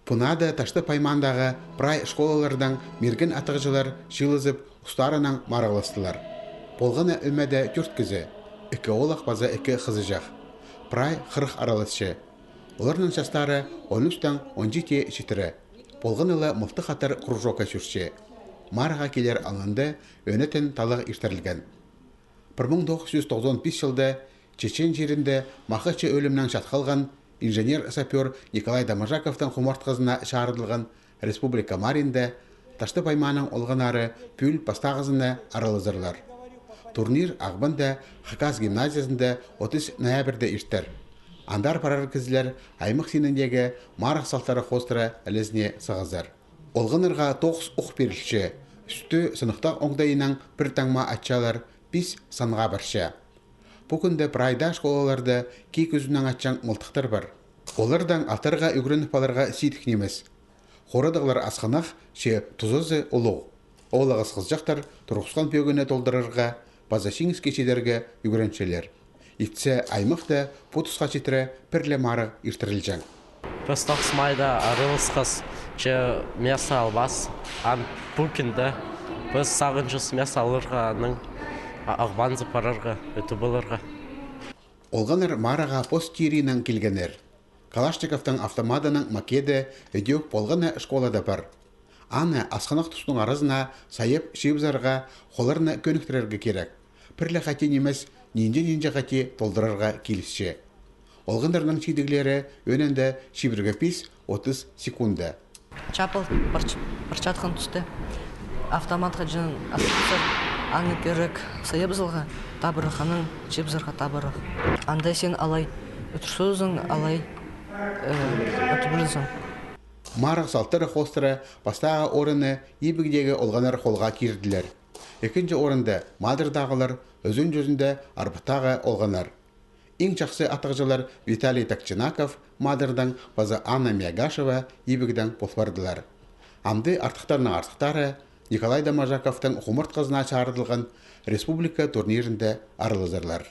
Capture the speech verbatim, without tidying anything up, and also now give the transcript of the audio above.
Пу наада Таштып аймаандағы прай школалардаң мирген атығҷылар чыылызып, устарынаң марығластылар. Полғаны ӧмеде тӧрт кізі, ікі оолах паза ікі хызыҷах. Прай хырых араласчы. Оларның частары он ӱстең он читіре читіре. Полғаны ла мылтых атар кружокка чӧрче. Марығға килер алнында ӧнетін талығ иртірілген. Пір муң тоғыс чӱс тоғызон пис чылда Чечен чирінде махачы ӧлімнең чат халған инженер-сапёр Николай Доможаковтың хумартхызына чарыдылған республика марығында Таштып аймааның олғаннары пӱӱл пастағызына аралазарлар. Турнир Ағбанда Хакас гимназиязында отыс ноябрьде иртер. Андар парар кізілер аймах синіндегі марығ салтары хоостыра ілезіне сығазар. Олғаннарға тоғыс ух пирілче, ӱстӱ сыныхтағ оңдайынаң пір таңма атчалар, пис санға парча. Пу кӱнде прай даа школаларда киик ӱзінең атчаң мылтыхтар пар. Олардаң атарға ӱгреніп аларға сидік нимес. Хорадығлар асхынах, че тузазы улуғ. Оолағас хызыҷахтар турғысхан пӧгінні толдырарға паза чиңіске читерге ӱгренчелер. Итсе, аймахта пу тусха читіре пір ле марығ иртірілҷең. Піс тоғыс майда араласхас, че место албас, ам пу кӱнде піс сағынчабыс место аларға, анаң а-, Ағбанзар парарға, ӧтіп аларға. Олғаннар марығға пос тирінең килгеннер. Калашниковтың автомадының макеті ідӧк полған на школада пар. Аны асхынах тустың аразына сайап чыыбызарға, холларны кӧніктірерге кирек. Пір ле хати нимес, нинҷе-нинҷе хати толдырарға килісче. Олғаннарның чидіглері ӧӧнінде чибіргі пис-отыс секунда. Чапыл парч-, парчатхан туста автомат хаҷан асхынах, аны кирек сайабызарға табырах, анаң чыыбызарға табырах. Анда син алай ӱтӱрсізің, алай, э, ӱтӱрбілізің. Марығ салтары хоостыра пастағы орынны Ибігдегі олғаннар холға кирділер. Ікінҷі орында Мадарьдағылар, ӱзінҷізінде Арбаттағы олғаннар. Иң чахсы атығҷылар Виталий Токчинаков Мадарьдаң паза Анна Миягашева Ибігдең пол пардылар. Амды артыхтарның артыхтары Николай Доможаковтың хумартхызына чарыдылған республика турнирінде аралазарлар.